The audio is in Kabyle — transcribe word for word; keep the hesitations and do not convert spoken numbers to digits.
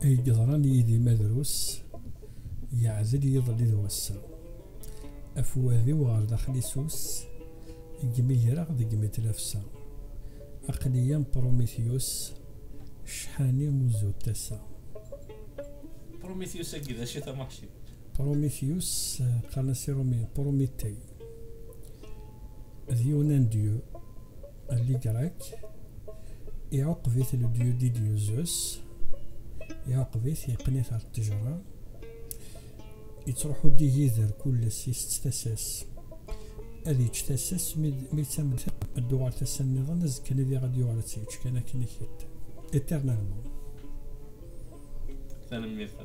Ay yeḍran yid-i ma drus, yeɛdel yiḍelli d wass-a. Afwad-iw ɣer daxel isus, deg mi greɣ, deg mi tlafsa. Aql-iyi am Prometheus, ccḥani uzzu d tasa. Prometheus-agi d acu-t a Maḥcib? Prometheus, eh, qqaren-as i Romiyen, Prométhée. D yiwen n dieu, les Grecs, iɛuqeb-it le dieu des dieux Zeus, iɛuqeb-it, yeqqen-it ɣer ttejra, yettruḥu-d igider kul ass, isett tasa-s. Ad yečč tasa-s, mi, mi d-, mi d-tameddit, ad d-tuɣal tasa-nniḍen, azekka-nni diɣ ad d-yuɣal ad tt-yečč kan akken i k-, éternellement. Tanemmirt.